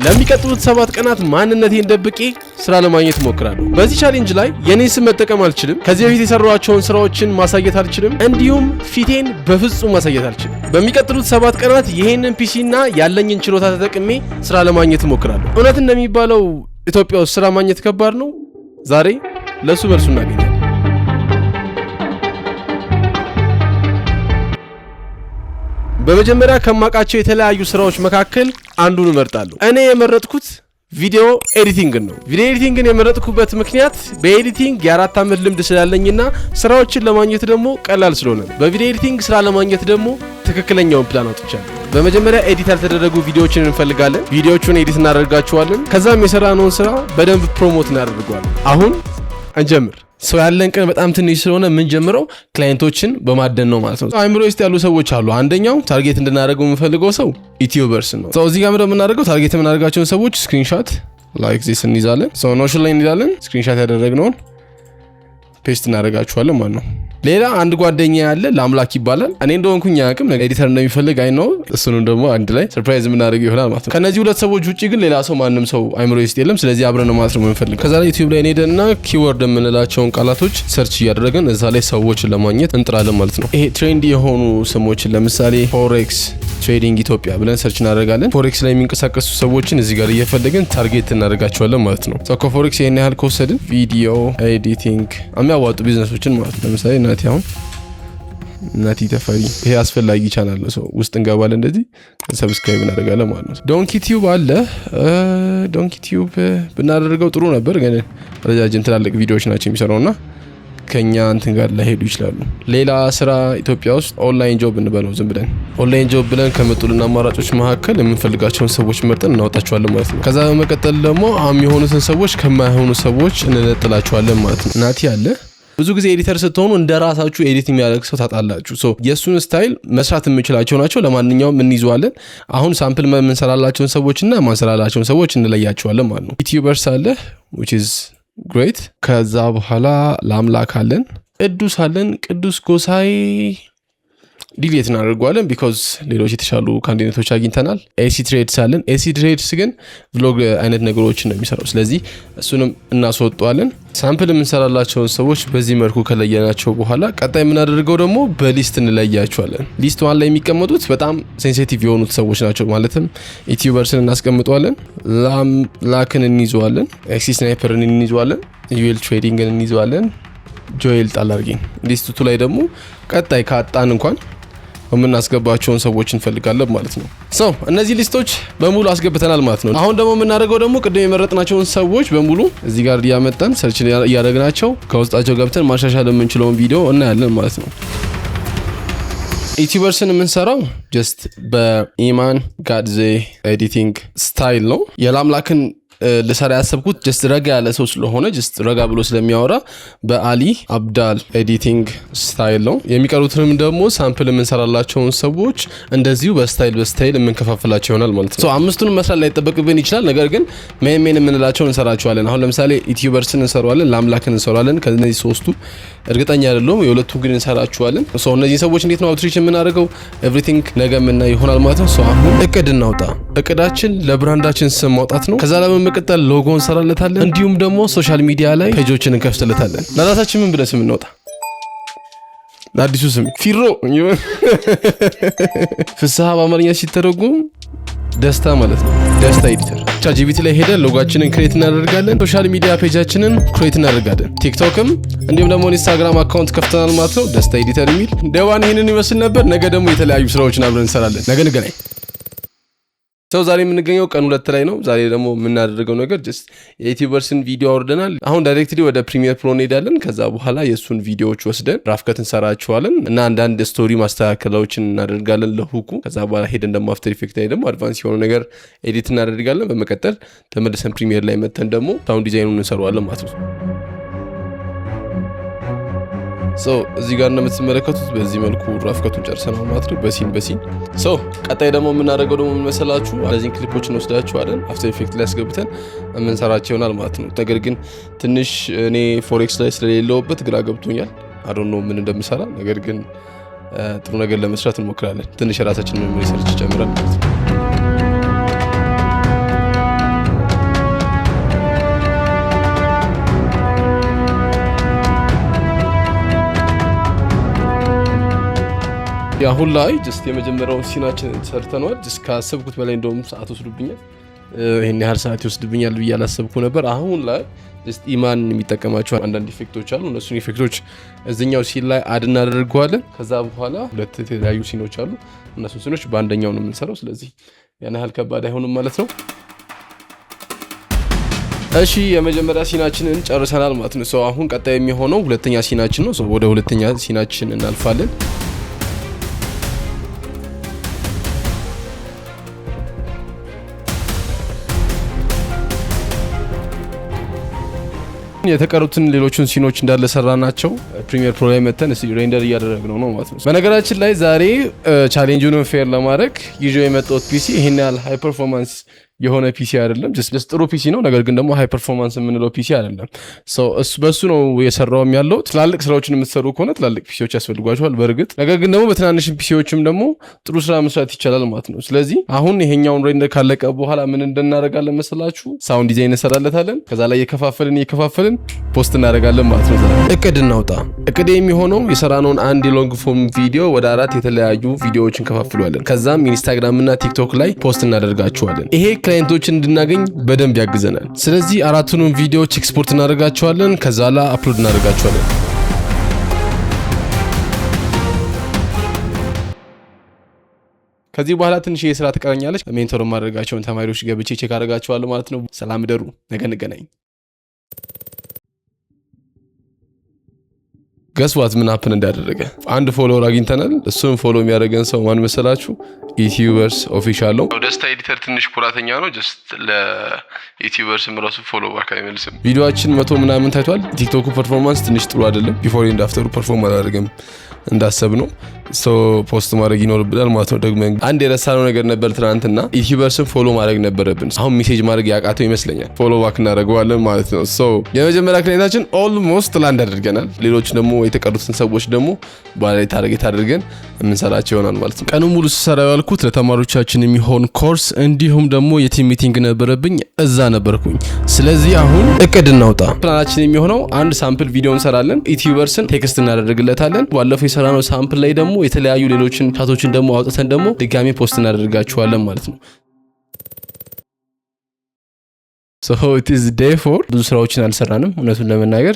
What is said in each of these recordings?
ለሚቀጥሉት 7 ቀናት ማንነቴን ደብቄ ስራ ለማግኘት እሞክራለሁ። በዚህ challenge ላይ የኔን ስም መጠቀም አልችልም። ከዚህ በፊት የሰራኋቸውን ስራዎችን ማሳየት አልችልም። እንዲሁም ፊቴን በፍጹም ማሳየት አልችልም። በሚቀጥሉት 7 ቀናት ይሄንን PC እና ያለኝን ችሎታ ተጠቅሜ ስራ ለማግኘት እሞክራለሁ። እውነት እንደሚባለው ኢትዮጵያ ውስጥ ስራ ማግኘት ከባድ ነው። ዛሬ ለሱ መልሱ እናገኛለን። በመጀመሪያ ከማውቃቸው የተለያዩ ስራዎች መካከል አንዱን እመርጣለሁ። እኔ የመረጥኩት video editing ን ነው። Video editing ን የመረጥኩበት ምክንያት በ editing የ4 ዓመት ልምድ ስላለኝና ስራዎችን ለማግኘት ደግሞ ቀላል ስለሆነ ነው። በ video editing ስራ ለማግኘት ደግሞ ትክክለኛውን ፕላን አውጥቻለሁ። በመጀመሪያ edit ያልተደረጉ ቪዲዮዎችን እንፈልጋለን። ቪዲዮዎቹን edit እናደርጋቸዋለን። ከዛም የሰራነውን ስራ በደንብ promote እናደርገዋለን። አሁን እንጀምር። So ያለን ቀን በጣም ትንሽ ስለሆነ የምንጀምረው client ኦችን በማደን ነው ማለት ነው። አይምሮ ውስጥ ያሉ ሰዎች አሉ። አንደኛው target እንድናደርገው የምፈልገው ሰው YouTubers ነው። So እዚህ ጋር ምንድነው የምናደርገው? Target የምናደርጋቸውን ሰዎች screenshot like this እንይዛለን። So Notion ላይ እንይዛለን። Screenshot ያደረግነውን paste እናደርጋችኋለን ማለት ነው። ሌላ አንድ ጓደኛ ያለ ለአምላክ ይባላል። እኔ እንደሆንኩኝ አያውቅም፣ editor እንደሚፈልግ I know። እሱንም ደግሞ አንድ ላይ surprise የምናደርገው ይሆናል ማለት ነው። ከነዚህ ሁለት ሰዎች ውጭ ግን ሌላ ሰው ማንም ሰው አይምሮ ውስጥ የለም። ስለዚህ አብረን ነው ማለት ነው የምንፈልግ። ከዛ ላይ YouTube ላይ እንሄድና keyword የምንላቸውን ቃላቶች search እያደረግን እዛ ላይ ሰዎችን ለማግኘት እንጥራለን ማለት ነው። ይሄ trendy የሆኑ ስሞችን ለምሳሌ forex trading ኢትዮጵያ ብለን search እናደርጋለን። Forex ላይ የሚንቀሳቀሱ ሰዎችን እዚህ ጋር እየፈለግን target እናደርጋቸዋለን ማለት ነው። ከ forex ይሄን ያህል ከወሰድን video editing የሚያዋጡ ቢዝነሶችን ማለት ነው። ለምሳሌ ናቲ፣ አሁን ናቲ ተፈሪ፣ ይሄ አስፈላጊ ቻናል ነው። So ውስጥ እንገባለን፣ እንደዚህ subscribe እናደርጋለን ማለት ነው። Donkey Tube አለ። Donkey Tube ብናደርገው ጥሩ ነበር፣ ግን ረጃጅም ትላልቅ ቪዲዮዎች ናቸው የሚሰራው እና ከኛ እንትን ጋር ላይሄዱ ይችላሉ። ሌላ ስራ ኢትዮጵያ ውስጥ online job እንበለው፣ ዝም ብለን online job ብለን ከመጡልን አማራጮች መካከል የምንፈልጋቸውን ሰዎች መርጠን እናወጣቸዋለን ማለት ነው። ከዛ በመቀጠል ደግሞ የሚሆኑትን ሰዎች ከማይሆኑ ሰዎች እንነጥላቸዋለን ማለት ነው። ናቲ አለ። ብዙ ጊዜ editor ስትሆኑ እንደ ራሳችሁ edit የሚያደርግ ሰው ታጣላችሁ። So የእሱን style መስራት የምችላቸው ናቸው። ለማንኛውም እንይዘዋለን። አሁን sample የምንሰራላቸውን ሰዎች እና ማንሰራላቸውን ሰዎች እንለያቸዋለን ማለት ነው። YouTubers አለ፣ which is great። ከዛ በኋላ ለአምላክ አለን፣ ቅዱስ አለን። ቅዱስ ጎሳይ delete እናደርገዋለን because ሌሎች የተሻሉ candidate ኦች አግኝተናል። AC Trades አለን። AC Trades ግን vlog አይነት ነገሮችን ነው የሚሰራው። ስለዚህ እሱንም እናስወጠዋለን። Sample የምንሰራላቸውን ሰዎች በዚህ መልኩ ከለየናቸው በኋላ ቀጣይ የምናደርገው ደግሞ በ list እንለያቸዋለን። List one ላይ የሚቀመጡት በጣም sensitive የሆኑት ሰዎች ናቸው። ማለትም YouTubers ን እናስቀምጠዋለን፣ ላክን እንይዘዋለን፣ ኤክሲ Sniper ን እንይዘዋለን፣ ዩኤል Trading ን እንይዘዋለን፣ ጆኤል ጣላርጌን። List two ላይ ደግሞ ቀጣይ ካጣን እንኳን የምናስገባቸውን ሰዎች እንፈልጋለን ማለት ነው። So እነዚህ list ኦች በሙሉ አስገብተናል ማለት ነው። አሁን ደግሞ የምናደርገው ደግሞ ቅድም የመረጥናቸውን ሰዎች በሙሉ እዚህ ጋር እያመጣን search እያደረግናቸው ከውስጣቸው ገብተን ማሻሻል የምንችለውን ቪዲዮ እናያለን ማለት ነው። YouTubers ን የምንሰራው just በኢማን ጋድዜ editing style ነው። የላምላክን ልሰራ ያሰብኩት just ረጋ ያለ ሰው ስለሆነ፣ just ረጋ ብሎ ስለሚያወራ በአሊ አብዳል editing style ነው። የሚቀሩትንም ደግሞ sample የምንሰራላቸውን ሰዎች እንደዚሁ በ style በ style የምንከፋፍላቸው ይሆናል ማለት ነው። አምስቱንም መስራት ላይጠበቅብን ይችላል። ነገር ግን main main የምንላቸውን እንሰራቸዋለን። አሁን ለምሳሌ YouTubers ን እንሰራዋለን፣ ለአምላክን እንሰራዋለን። ከነዚህ ሶስቱ እርግጠኛ አይደለሁም፣ የሁለቱ ግን እንሰራቸዋለን። እነዚህ ሰዎች እንዴት ነው outreach የምናደርገው? Everything ነገ የምናይ ይሆናል ማለት ነው። አሁን እቅድ እናውጣ። እቅዳችን ለ brand ኣችን ስም ማውጣት ነው። ከዛ ለመቀጠል ሎጎ እንሰራለታለን። እንዲሁም ደግሞ social media ላይ page ኦችን እንከፍትለታለን። ለራሳችን ምን ብለን ስም እናውጣ? ለአዲሱ ስም ፊሮ ፍስሐ በአማርኛ ሲተረጉም ደስታ ማለት ነው። ደስታ Editor። ChatGPT ላይ ሄደን logo ኣችንን create እናደርጋለን። Social media page ኣችንን create እናደርጋለን። TikTok ም እንዲሁም ደግሞ Instagram account ከፍተናል ማለት ነው፣ ደስታ Editor የሚል። Day one ይህንን ይመስል ነበር። ነገ ደግሞ የተለያዩ ስራዎችን አብረን እንሰራለን። ነገ እንገናኝ። So ዛሬ የምንገኘው ቀን 2 ላይ ነው። ዛሬ ደግሞ የምናደርገው ነገር just የ YouTubers ን ቪዲዮ አውርደናል። አሁን directly ወደ Premiere Pro እንሄዳለን። ከዛ በኋላ የእሱን ቪዲዮዎች ወስደን rough cut እንሰራቸዋለን እና አንዳንድ story ማስተካከላዎችን እናደርጋለን ለ hook ኡ። ከዛ በኋላ ሄደን ደግሞ After Effect ላይ ደግሞ advance የሆነ ነገር edit እናደርጋለን። በመቀጠል ተመልሰን Premiere ላይ መተን ደግሞ sound design ኡን እንሰራዋለን ማለት ነው። So እዚህ ጋር እንደምትመለከቱት በዚህ መልኩ rough cut ኡን ጨርሰናል ማለት ነው፣ በ scene በ scene። So ቀጣይ ደግሞ የምናደርገው ደግሞ ምን መሰላችሁ? እነዚህን ክሊፖች እንወስዳቸዋለን፣ After Effect ላይ አስገብተን የምንሰራቸው ይሆናል ማለት ነው። ነገር ግን ትንሽ እኔ forex ላይ ስለሌለውበት ግራ ገብቶኛል። I don't know ምን እንደምሰራ፣ ነገር ግን ጥሩ ነገር ለመስራት እንሞክራለን። ትንሽ የራሳችንን research ጨምረን ማለት ነው። አሁን ላይ just የመጀመሪያውን scene ኣችንን ሰርተነዋል። Just ካሰብኩት በላይ እንደውም ሰዓት ወስዱብኛል። ይህን ያህል ሰዓት ይወስድብኛል ብዬ አላሰብኩ ነበር። አሁን ላይ just ኢማን የሚጠቀማቸው አንዳንድ effect ኦች አሉ። እነሱን effect ኦች እዚኛው scene ላይ add እናደርገዋለን። ከዛ በኋላ ሁለት የተለያዩ scene ኦች አሉ። እነሱን scene ኦች በአንደኛው ነው የምንሰራው። ስለዚህ ያን ያህል ከባድ አይሆንም ማለት ነው። እሺ፣ የመጀመሪያ scene ኣችንን ጨርሰናል ማለት ነው። So አሁን ቀጣይ የሚሆነው ሁለተኛ scene ኣችን ነው። So ወደ ሁለተኛ scene ኣችን እናልፋለን። የተቀሩትን ሌሎቹን scene ኦች እንዳለ ሰራናቸው። Premiere Pro ላይ መተን እስቲ render እያደረግነው ነው ማለት ነው። በነገራችን ላይ ዛሬ challenge ኡን fair ለማድረግ ይዤው የመጣሁት PC ይሄን ያህል high performance የሆነ PC አይደለም። Just ጥሩ PC ነው፣ ነገር ግን ደግሞ high performance የምንለው PC አይደለም። በሱ ነው የሰራውም ያለው። ትላልቅ ስራዎችን የምትሰሩ ከሆነ ትላልቅ PC ዎች ያስፈልጓችኋል በእርግጥ፣ ነገር ግን ደግሞ በትናንሽ PC ዎችም ደግሞ ጥሩ ስራ መስራት ይቻላል ማለት ነው። ስለዚህ አሁን ይሄኛውን render ካለቀ በኋላ ምን እንደናደርጋለን መሰላችሁ? Sound design እንሰራለታለን። ከዛ ላይ እየከፋፈልን እየከፋፈልን post እናደርጋለን ማለት ነው። እቅድ እናውጣ። እቅድ የሚሆነው የሰራነውን አንድ የ long form ቪዲዮ ወደ አራት የተለያዩ ቪዲዮዎችን እንከፋፍለዋለን። ከዛም Instagram እና TikTok ላይ post እናደርጋቸዋለን። ይሄ client ኦችን እንድናገኝ በደንብ ያግዘናል። ስለዚህ አራቱንም ቪዲዮዎች ኤክስፖርት እናደርጋቸዋለን። ከዛ ላይ upload እናደርጋቸዋለን። ከዚህ በኋላ ትንሽ የስራ ትቀረኛለች። Mentor የማደርጋቸውን ተማሪዎች ገብቼ check አደርጋቸዋለሁ ማለት ነው። ሰላም እደሩ። ነገ እንገናኝ። Guess what ምን happen እንዳደረገ? አንድ follower አግኝተናል። እሱን follow የሚያደርገን ሰው ማን መሰላችሁ? ዩቲዩበርስ Official ነው። ደስታ editor ትንሽ ኩራተኛ ነው። Just ለዩቲዩበርስም ራሱ follow back አይመልስም። ቪዲዮአችን 100 ምናምን ታይቷል። TikTok ኡ performance ትንሽ ጥሩ አይደለም። Before and after ኡ perform አላደረገም እንዳሰብነው። So post ማድረግ ይኖርብናል ማለት ነው። ደግሞ አንድ የረሳነው ነገር ነበር ትናንትና፣ ዩቲዩበርስን follow ማድረግ ነበረብን። አሁን message ማድረግ ያቃተው ይመስለኛል። Follow back እናደርገዋለን ማለት ነው። So የመጀመሪያ client ኣችን almost land አድርገናል። ሌሎች ደግሞ የተቀሩትን ሰዎች ደግሞ በኋላ ላይ target አድርገን የምንሰራቸው ይሆናል ማለት ነው። ቀኑ ሙሉ ስሰራ ያልኩት ለተማሪዎቻችን የሚሆን ኮርስ እንዲሁም ደግሞ የ team meeting ነበረብኝ፣ እዛ ነበርኩኝ። ስለዚህ አሁን እቅድ እናውጣ። ፕላናችን የሚሆነው አንድ sample ቪዲዮ እንሰራለን። ዩቲዩበርስን text እናደርግለታለን። ባለፈው የሰራነው sample ላይ ደግሞ የተለያዩ ሌሎችን shot ኦችን ደግሞ አውጥተን ደግሞ ድጋሜ post እናደርጋቸዋለን ማለት ነው። It's day 4። ብዙ ስራዎችን አልሰራንም። እውነቱን ለመናገር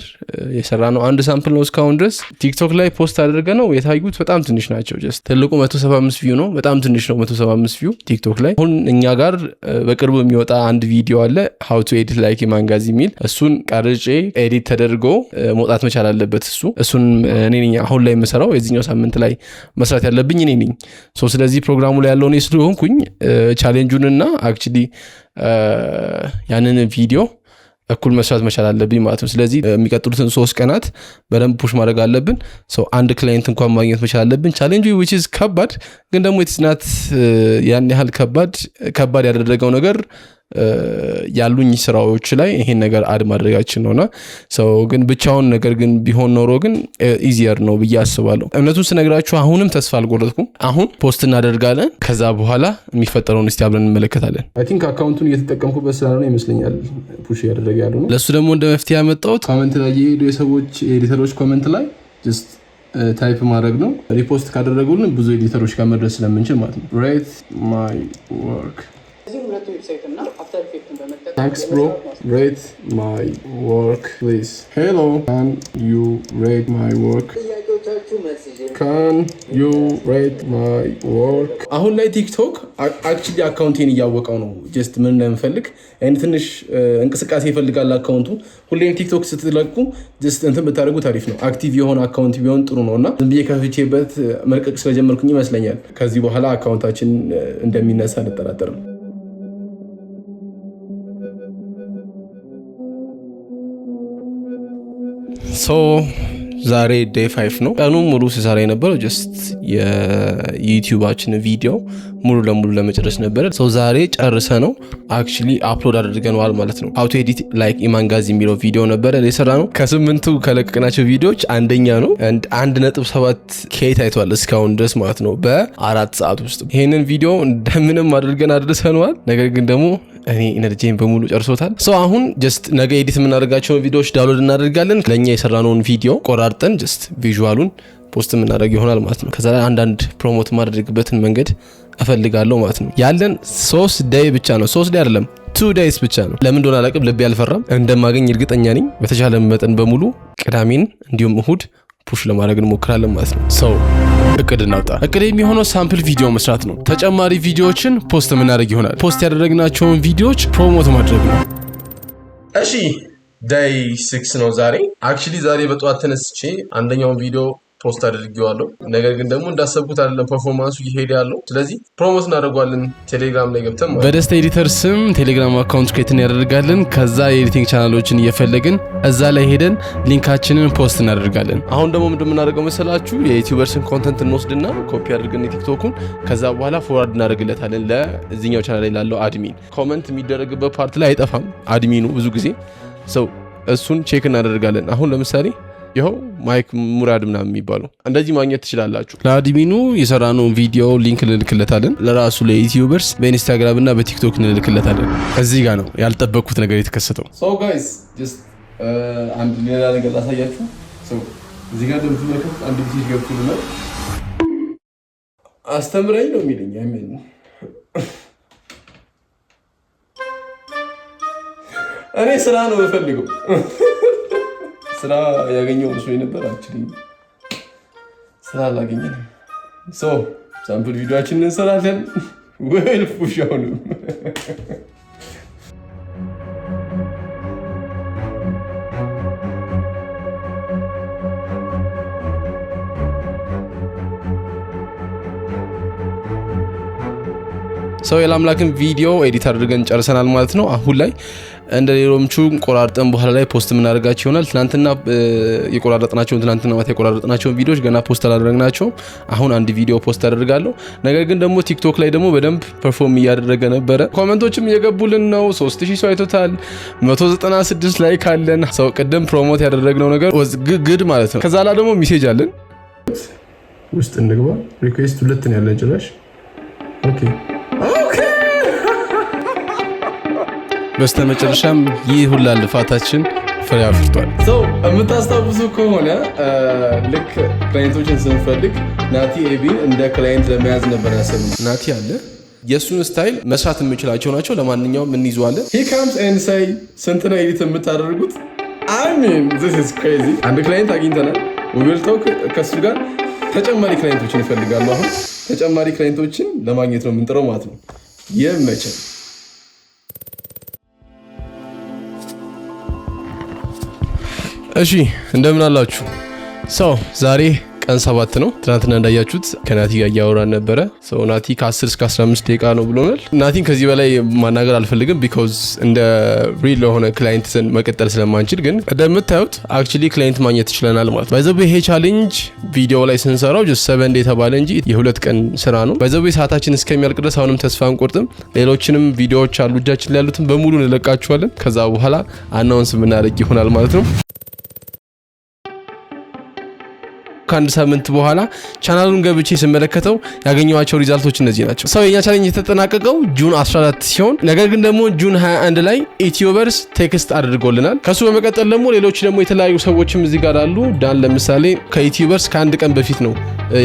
የሰራነው አንድ sample ነው እስካሁን ድረስ። TikTok ላይ post አድርገነው የታዩት በጣም ትንሽ ናቸው። Just ትልቁ 175 view ነው። በጣም ትንሽ ነው 175 view TikTok ላይ። አሁን እኛ ጋር በቅርቡ የሚወጣ አንድ ቪዲዮ አለ፣ "How to edit like ኢማንጋዚ" የሚል። እሱን ቀርጬ edit ተደርጎ መውጣት መቻል አለበት። እሱን እኔ ነኝ አሁን ላይ የምሰራው። የዚህኛው ሳምንት ላይ መስራት ያለብኝ እኔ ነኝ። ስለዚህ ፕሮግራሙ ላይ ያለው እኔ ስለሆንኩኝ challenge ኡንና actually ያንን ቪዲዮ እኩል መስራት መቻል አለብኝ ማለት ነው። ስለዚህ የሚቀጥሉትን 3 ቀናት በደንብ push ማድረግ አለብን። So አንድ client እንኳን ማግኘት መቻል አለብን። Challenge ኡ which is ከባድ፣ ግን ደግሞ it's not ያን ያህል ከባድ። ከባድ ያደረገው ነገር ያሉኝ ስራዎች ላይ ይሄን ነገር add ማድረጋችን ነውና so ግን ብቻውን ነገር ግን ቢሆን ኖሮ ግን easier ነው ብዬ አስባለሁ። እውነቱን ስነግራችሁ አሁንም ተስፋ አልቆረጥኩም። አሁን post እናደርጋለን። ከዛ በኋላ የሚፈጠረውን እስቲ አብረን እንመለከታለን። I think account ኡን እየተጠቀምኩበት ስላልሆነ ይመስለኛል push እያደረገ ያሉ ነው። ለእሱ ደግሞ እንደ መፍትሄ ያመጣሁት comment ላይ የሄዱ የሰዎች editor ኦች comment ላይ just type ማድረግ ነው። Repost ካደረጉልን ብዙ editor ኦች ጋር መድረስ ስለምንችል ማለት ነው። "Rate my work." "Thanks bro, rate my work please." "Hello, can you rate my work? Can you rate my work?" አሁን ላይ TikTok actually account ኤን እያወቀው ነው just ምን እንደምፈልግ። ትንሽ እንቅስቃሴ ይፈልጋል account ኡ። ሁሌም TikTok ስትለቁ just እንትን ብታደርጉት አሪፍ ነው። Active የሆነ account ቢሆን ጥሩ ነው እና ዝም ብዬ ከፍቼበት መልቀቅ ስለጀመርኩኝ ይመስለኛል ከዚህ በኋላ account ኣችን እንደሚነሳ አልጠራጠርም። So ዛሬ day 5 ነው። ቀኑ ሙሉ ስሰራ የነበረው just የ YouTube ኣችን ቪዲዮ ሙሉ ለሙሉ ለመጨረስ ነበረ። So ዛሬ ጨርሰነው actually upload አድርገነዋል ማለት ነው። "How to edit like ኢማንጋዚ" የሚለው ቪዲዮ ነበረ የሰራነው። ከስምንቱ ከለቀቅናቸው ቪዲዮዎች አንደኛ ነው። 1.7 K ታይቷል እስካሁን ድረስ ማለት ነው በ4 ሰዓት ውስጥ። ይሄንን ቪዲዮ እንደምንም አድርገን አድርሰነዋል። ነገር ግን ደግሞ እኔ energy ን በሙሉ ጨርሶታል። So አሁን just ነገ edit የምናደርጋቸውን ቪዲዮዎች download እናደርጋለን። ለእኛ የሰራነውን ቪዲዮ ቆራርጠን just visual ኡን post የምናደርግ ይሆናል ማለት ነው። ከዛ ላይ አንዳንድ promote የማደርግበትን መንገድ እፈልጋለሁ ማለት ነው። ያለን 3 day ብቻ ነው። 3 day አይደለም፣ 2 days ብቻ ነው። ለምን እንደሆነ አላውቅም። ልቤ አልፈራም። እንደማገኝ እርግጠኛ ነኝ። በተቻለ መጠን በሙሉ ቅዳሜን እንዲሁም እሁድ push ለማድረግ እንሞክራለን ማለት ነው። So እቅድ እናውጣ። እቅድ የሚሆነው sample ቪዲዮ መስራት ነው። ተጨማሪ ቪዲዮዎችን post የምናደርግ ይሆናል። Post ያደረግናቸውን ቪዲዮዎች promote ማድረግ ነው። እሺ፣ day 6 ነው ዛሬ። Actually ዛሬ በጠዋት ተነስቼ አንደኛውን ቪዲዮ post አድርጌዋለሁ። ነገር ግን ደግሞ እንዳሰብኩት አይደለም performance ኡ እየሄደ ያለው። ስለዚህ promote እናደርገዋለን ቴሌግራም ላይ ገብተን። በደስታ editor ስም ቴሌግራም account create እናደርጋለን። ከዛ የ editing channel ኦችን እየፈለግን እዛ ላይ ሄደን link ኣችንን post እናደርጋለን። አሁን ደግሞ ምንድን የምናደርገው መሰላችሁ? የዩቲዩበርስን content እንወስድና ኮፒ አድርገን የቲክቶኩን ከዛ በኋላ forward እናደርግለታለን ለዚኛው ቻናል ላይ ላለው admin። Comment የሚደረግበት part ላይ አይጠፋም admin ኑ ብዙ ጊዜ። So እሱን check እናደርጋለን። አሁን ለምሳሌ ይኸው ማይክ ሙራድ ምናምን የሚባለው እንደዚህ ማግኘት ትችላላችሁ። ለ admin ኑ የሰራነውን ቪዲዮ link እንልክለታለን። ለራሱ ለዩቲዩበርስ በኢንስታግራም እና በቲክቶክ እንልክለታለን። እዚህ ጋር ነው ያልጠበቅኩት ነገር የተከሰተው። So guys፣ just አንድ ሌላ ነገር ላሳያችሁ። እዚህ ጋር እንደምትመለከቱት አንድ message ገብቶልናል። አስተምረኝ ነው የሚለኝ። I mean፣ እኔ ስራ ነው የምፈልገው። ስራ ያገኘው መስሎኝ ነበር። Actually ስራ አላገኘንም። So sample ቪዲዮችንን እንሰራለን። We'll push አሁንም። So የላምላክን ቪዲዮ edit አድርገን ጨርሰናል ማለት ነው። አሁን ላይ እንደ ሌሎቹ ቆራርጠን በኋላ ላይ post የምናደርጋቸው ይሆናል። ትናንትና ማታ የቆራረጥናቸውን ቪዲዮዎች ገና post አላደረግናቸውም። አሁን አንድ ቪዲዮ post አደርጋለሁ። ነገር ግን ደግሞ ቲክቶክ ላይ ደግሞ በደንብ perform እያደረገ ነበረ። Comment ኦችም እየገቡልን ነው። 3000 ሰው አይቶታል። 196 like አለን። So ቅድም promote ያደረግነው ነገር good ማለት ነው። ከዛ ላይ ደግሞ message አለን። ውስጥ እንግባ። Request ሁለት ነው ያለን ጭራሽ። Okay። በስተመጨረሻም ይህ ሁላ ልፋታችን ፍሬ አፍርቷል። So የምታስታውሱ ከሆነ ልክ client ኦችን ስንፈልግ ናቲ ኤቢን እንደ client ለመያዝ ነበር ያሰብነው። ናቲ አለ፣ የእሱን style መስራት የምችላቸው ናቸው። ለማንኛውም እንይዘዋለን። He comes and say ስንት ነው edit የምታደርጉት? I mean፣ this is crazy። አንድ client አግኝተናል። We'll talk ከእሱ ጋር። ተጨማሪ client ኦችን ይፈልጋሉ። አሁን ተጨማሪ client ኦችን ለማግኘት ነው የምንጥረው ማለት ነው። ይመቸን። እሺ፣ እንደምን አላችሁ? So ዛሬ ቀን 7 ነው። ትናንትና እንዳያችሁት ከናቲ ጋር እያወራን ነበረ። So ናቲ ከ10 እስከ 15 ደቂቃ ነው ብሎናል። ናቲን ከዚህ በላይ ማናገር አልፈልግም because እንደ real ለሆነ client መቀጠል ስለማንችል፣ ግን እንደምታዩት actually client ማግኘት ችለናል ማለት። By the way፣ ይሄ challenge ቪዲዮ ላይ ስንሰራው just 7 day የተባለ እንጂ የ2 ቀን ስራ ነው። By the way፣ ሰዓታችን እስከሚያልቅ ድረስ አሁንም ተስፋ አንቆርጥም። ሌሎችንም ቪዲዮዎች አሉ እጃችን ላይ ያሉትን በሙሉ እንለቃችኋለን። ከዛ በኋላ announce የምናደርግ ይሆናል ማለት ነው። ከአንድ ሳምንት በኋላ ቻናሉን ገብቼ ስመለከተው ያገኘኋቸው result ኦች እነዚህ ናቸው። So የኛ challenge የተጠናቀቀው June 14 ሲሆን ነገር ግን ደግሞ June 21 ላይ ኢትዮበርስ text አድርጎልናል። ከሱ በመቀጠል ደግሞ ሌሎች ደግሞ የተለያዩ ሰዎችም እዚህ ጋር አሉ። ዳን ለምሳሌ ከኢትዮበርስ ከአንድ ቀን በፊት ነው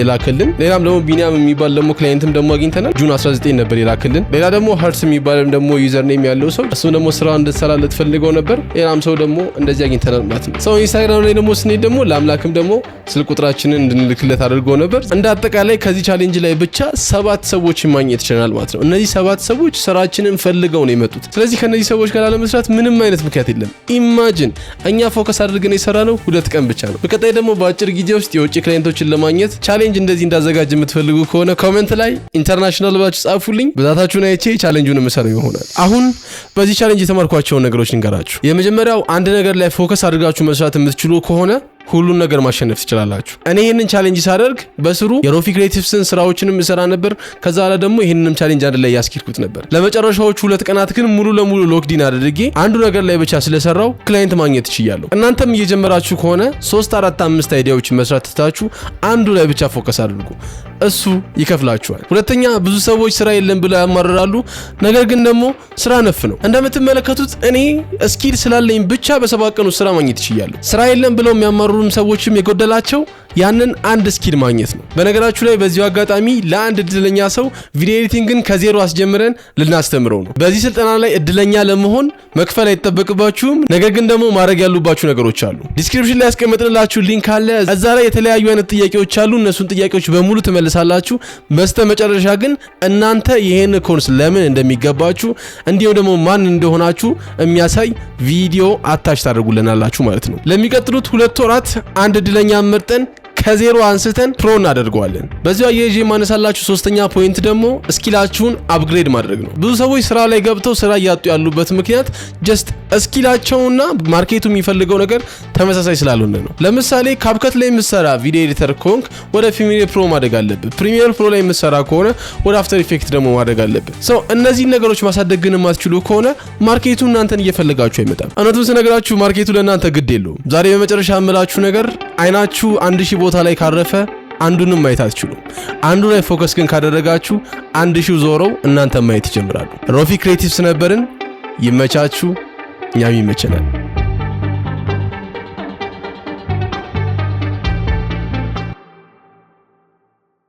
የላክልን። ሌላም ደግሞ ቢኒያም የሚባል ደግሞ client ም ደግሞ አግኝተናል። June 19 ነበር የላክልን። ሌላ ደግሞ ሀርስ የሚባልም ደግሞ username ያለው ሰው እሱም ደግሞ ስራ እንድትሰራለት ፈልገው ነበር። ሌላም ሰው ደግሞ እንደዚህ አግኝተናል ማለት ነው። So ኢንስታግራም ላይ ደግሞ ስንሄድ ደግሞ ለአምላክም ደግሞ ስልክ ቁጥራችንን እንድንልክለት አድርጎ ነበር። እንደ አጠቃላይ ከዚህ challenge ላይ ብቻ ሰባት ሰዎችን ማግኘት ችለናል ማለት ነው። እነዚህ ሰባት ሰዎች ስራችንን ፈልገው ነው የመጡት። ስለዚህ ከእነዚህ ሰዎች ጋር ላለመስራት ምንም አይነት ምክንያት የለም። Imagine፣ እኛ focus አድርገን የሰራነው 2 ቀን ብቻ ነው። በቀጣይ ደግሞ በአጭር ጊዜ ውስጥ የውጭ client ኦችን ለማግኘት challenge እንደዚህ እንዳዘጋጅ የምትፈልጉ ከሆነ comment ላይ international ብላችሁ ጻፉልኝ። ብዛታችሁን አይቼ challenge ኡን የምሰራው ይሆናል። አሁን በዚህ challenge የተማርኳቸውን ነገሮች ልንገራችሁ። የመጀመሪያው፣ አንድ ነገር ላይ focus አድርጋችሁ መስራት የምትችሉ ከሆነ ሁሉን ነገር ማሸነፍ ትችላላችሁ። እኔ ይህንን challenge ሳደርግ በስሩ የሮፊ ክሬቲቭስን ስራዎችንም እሰራ ነበር። ከዛ ላይ ደግሞ ይህንንም challenge አንድ ላይ ያስኬድኩት ነበር። ለመጨረሻዎቹ 2 ቀናት ግን ሙሉ ለሙሉ locked in አድርጌ አንዱ ነገር ላይ ብቻ ስለሰራው client ማግኘት ችያለሁ። እናንተም እየጀመራችሁ ከሆነ ሶስት፣ አራት፣ አምስት idea ዎችን መስራት ትታችሁ አንዱ ላይ ብቻ focus አድርጉ። እሱ ይከፍላችኋል። ሁለተኛ፣ ብዙ ሰዎች ስራ የለም ብለው ያማርራሉ። ነገር ግን ደግሞ ስራ ነፍ ነው። እንደምትመለከቱት እኔ skill ስላለኝ ብቻ በ7 ቀን ውስጥ ስራ ማግኘት ችያለሁ። ስራ የለም ብለው የሚያማርሩም ሰዎችም የጎደላቸው ያንን አንድ skill ማግኘት ነው። በነገራችሁ ላይ በዚሁ አጋጣሚ ለአንድ እድለኛ ሰው video editing ን ከዜሮ አስጀምረን ልናስተምረው ነው። በዚህ ስልጠና ላይ እድለኛ ለመሆን መክፈል አይጠበቅባችሁም። ነገር ግን ደግሞ ማድረግ ያሉባችሁ ነገሮች አሉ። Description ላይ ያስቀመጥንላችሁ link አለ። እዛ ላይ የተለያዩ አይነት ጥያቄዎች አሉ። እነሱን ጥያቄዎች በሙሉ ትመልሳላችሁ። በስተ መጨረሻ ግን እናንተ ይሄን ኮርስ ለምን እንደሚገባችሁ እንዲሁም ደግሞ ማን እንደሆናችሁ የሚያሳይ ቪዲዮ attach ታደርጉልናላችሁ ማለት ነው። ለሚቀጥሉት 2 ወራት አንድ እድለኛ መርጠን ከዜሮ አንስተን pro እናደርገዋለን። በዚሁ አያይዤ የማነሳላችሁ ሶስተኛ point ደግሞ skill ኣችሁን upgrade ማድረግ ነው። ብዙ ሰዎች ስራ ላይ ገብተው ስራ እያጡ ያሉበት ምክንያት just skill ኣቸውና market ኡ የሚፈልገው ነገር ተመሳሳይ ስላልሆነ ነው። ለምሳሌ CapCut ላይ የምትሰራ video editor ከሆንክ ወደ Premiere Pro ማደግ አለብህ። Premiere Pro ላይ የምትሰራ ከሆነ ወደ After Effect ደግሞ ማደግ አለብህ። So እነዚህን ነገሮች ማሳደግ ግን የማትችሉ ከሆነ market ኡ እናንተን እየፈለጋችሁ አይመጣም። እውነቱን ስነግራችሁ market ኡ ለእናንተ ግድ የለውም። ዛሬ በመጨረሻ የምላችሁ ነገር አይናችሁ 1000 ቦታ ላይ ካረፈ አንዱንም ማየት አትችሉም። አንዱ ላይ focus ግን ካደረጋችሁ 1000ው ዞረው እናንተ ማየት ይጀምራሉ። ሮፊ Creatives ነበርን። ይመቻችሁ፣ እኛም ይመቸናል።